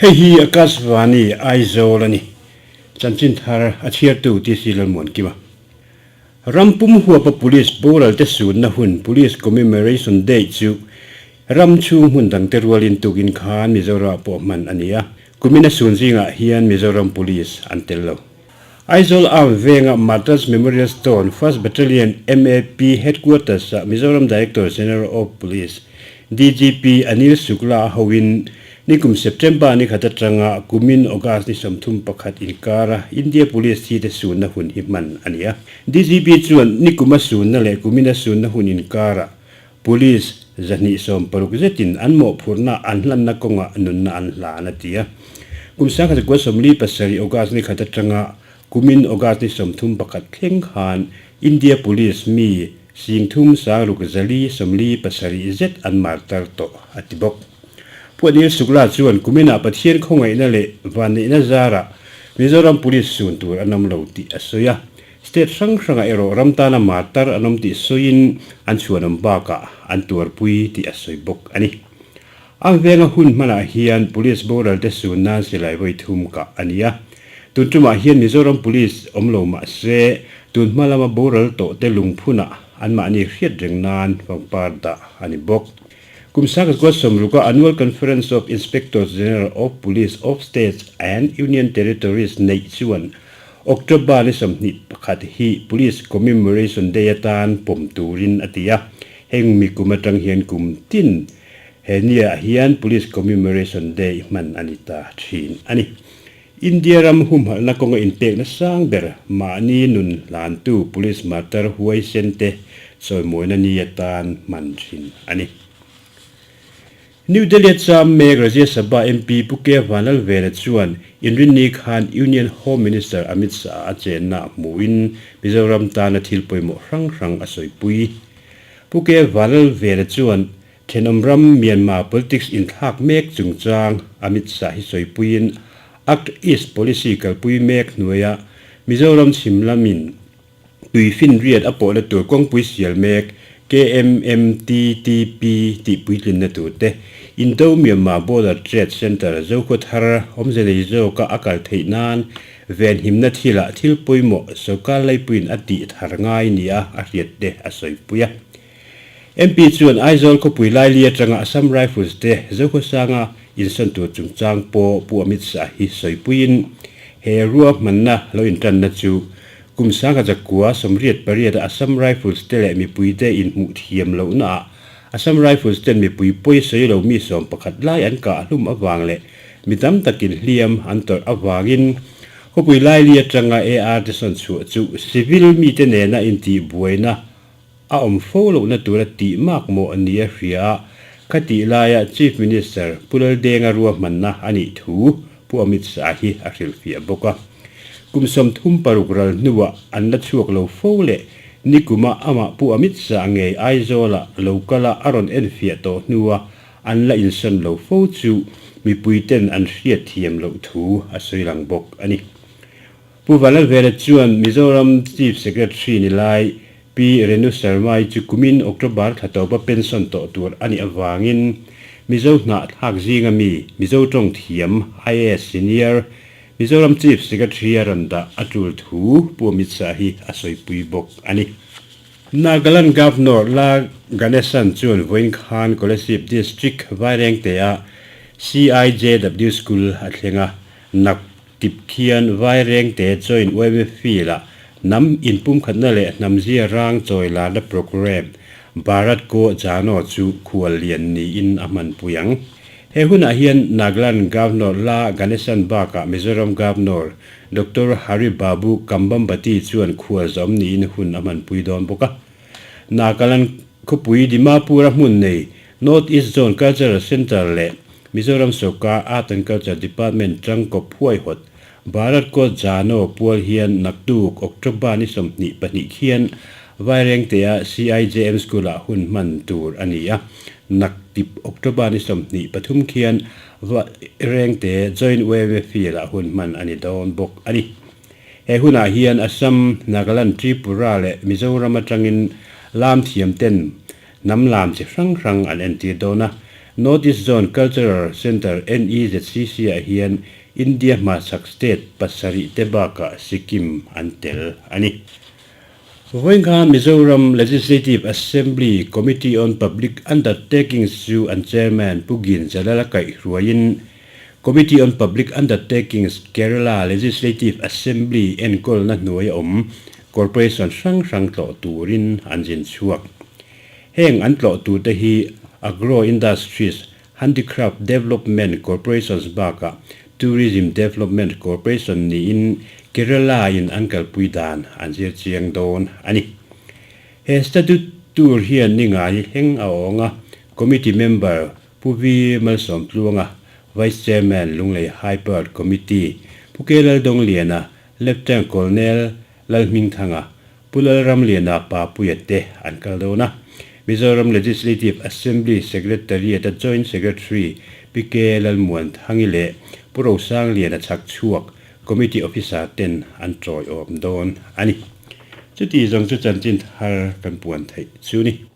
Hei hi Akashvani Aizawl a ni. Chanchin thar a chhiartu TC Lalmuankima. Ram pum huapa Police boral te sunna hun Police Commemoration Day chu ram chhung hmun dangte rualin tukin khan Mizoramah pawh hman a ni a. Kumina sun zingah hian Mizoram Police an tel lo. Aizawl Armed venga Martyrs Memorial Stone, First Battalion MAP Headquarters-ah Mizoram Director General of Police, DGP, Anil Shukla a hoin nikum September ni khat atanga kumin August ni 31 inkara India Police thi te sunna hun hi hman a ni a. DGP chuan nikuma sunna leh kumina sunna hun inkara Police 260 zetin an mawhphurhna an hlanna kawngah nunna an hlan a ti a. Kum 1947 August ni khat atanga kumin August ni 31 thleng khan India Police mi 30 647 zet an martar tawh a ti bawk. Puanil Shukla chuan kuminah Pathian khawngaihna leh vanneihna zarah Mizoram Police sun tur an awm lo tih a sawi a. State hrang hrangah erawh ram tana martar an awm tih sawiin an chhuanawm bakah an tuarpui tih a sawi bawk a ni. A venga hun hmanah hian Police boral te sun nan silai vawi thum kah a ni a. Tun tumah hian Mizoram Police awm lo mah se tun hma lama boral tawh te lungphunah anmahni hriat reng nan pangpar dah a ni bawk. Kum 1960 Annual Conference of Inspectors General of Police of States and Union Territories neih chuan October ni 21 hi Police Commemoration Day atan pawm turin a ti a, heng mi kum atang hian kum tin he niah hian Police Commemoration Day hman a ni ta thin a ni. India ram humhalhna kawnga inpekna sang ber mahni nun hlantu Police martar huaisen te chawimawina ni atan hman thin a ni. New Delhi-a cham mek Rajya Sabha MP Pu K Vanlalvela chuan Inrinni khan Union Home Minister Amit Shah a chenna hmuhin Mizoram tana thil pawimawh hrang hrang a sawipui. Pu K Vanlalvela chuan thenawm ram Myanmar politics inthlak mek chungchang Amit Shah hi sawipuiin Act East Policy kalpui mek hnuaia Mizoram chhim lamin Tui finriat a pawhna tur kawngpui sial mek KMMTTP tih puitlinna tur te, Indo Myanmar Border Trade Centre Zokhua thar awmze nei zawka a kal theih nan venhimna thilah thil pawimawh sorkar laipuiin a tih thar ngai nia a hriat te a sawipui a. MP chuan Aizawl khawpui laili atanga Assam Rifles te Zokhawsanga insawn tur chungchang pawh Pu Amit Shah hi sawipuiin he ruahmanna lo intanna chu Kum 1988 a Assam Rifles te leh mipuite inhmuh thiam lohnaah Assam Rifles ten mipui pawi sawi lo mi 11 lai an kah hlum avang leh mi tam takin hliam an tawrh avangin khawpui laili atanga AR te sawn chhuah chu civil mite nena intihbuaina a awm fo lohna tura tih mak mawh ni a hria a, khatih laia Chief Minister Pu Laldenga ruahmanna a nih thu Pu Amit Shah hi a hrilhfiah bawk a. Kum 36 ral hnuah an la chhuak lo fo leh nikuma amah Pu Amit Shah ngei Aizawlah lo kala a rawn enfiah tawh hnua an la insawn lo fo chu mipuiten an hriatthiam loh thu a sawi lang bawk a ni. Pu Vanlalvela chuan Mizoram Chief Secretary ni lai Pi Renu Sharma-i chu kumin October thla tawpa pension tawh tur a nih avangin Mizo hnahthlak zinga mi Mizo tawng thiam IAS Senior Mizoram Chief Secretary a rawn dah a tul thu Pu Amit Shah hi a sawipui bawk a ni. Nagaland Governor La Ganesan chuan vawiin khan Kolasib District Vairengte-a CIJW School a thleng a, nak Tip khian Vairengte join YMF field-ah hnam inpumkhatna leh hnamzia rang chawi larna programme Bharat Ko Jano chu khual lian niin a hmanpui ang. He hunah hian Nagaland Governor La Ganesan bakah Mizoram Governor Doctor Hari Babu Kambambati chuan khual zawm niin hun a hmanpui dawn bawk a. Nagaland khawpui Dimapur-a hmun nei North East Zone Cultural Centre leh Mizoram Sawrkar Art and Culture Department tangkawp huaihawt Bharat Ko Jano pual hian naktuk October ni 22 khian Vairengtea CIJM School-ah hun hman tur a ni a. Naktip October ni 23 khian Vairengte Joint YMA Field-ah hun hman a ni dawn bawk a ni. He hunah hian Assam, Nagaland, Tripura leh Mizoram atangin lam thiam ten hnam lam chi hrang hrang an entir dawn a. North East Zone Cultural Centre, NEZCC, ah hian India hmachhak state pasarih te bakah Sikkim an tel a ni. Vawinkha Mizoram Legislative Assembly Committee on Public Undertakings chu an Chairman Pu Gin Jalal a kaihhruaiin Committee on Public Undertakings Kerala Legislative Assembly enkawlna hnuaia awm Corporation hrang hrang tlawh turin an zin chhuak. Heng an tlawh turte hi Agro Industries, Handicraft Development Corporations bakah Tourism Development Corporation niin Kerala-in an kalpui dan an zir chiang dawn a ni. He study tour hian ni ngai hleng a awng a, Committee member Pu Vi Malsawmtluanga, Vice Chairman Lunglei High Bird Committee, Pu K Laldongliana, Lieutenant Colonel Lalhmingthanga, Pu Lalramliana Papuia te an kal dawn a. Mizoram Legislative Assembly Secretariat-a Joint Secretary Pi K Lalmuanthangi leh Pu Rosangliana chhakchhuak Committee Officer ten an tawiawm dawn a ni. Chuti zawng chu chanchin thar kan puan theih chu ni.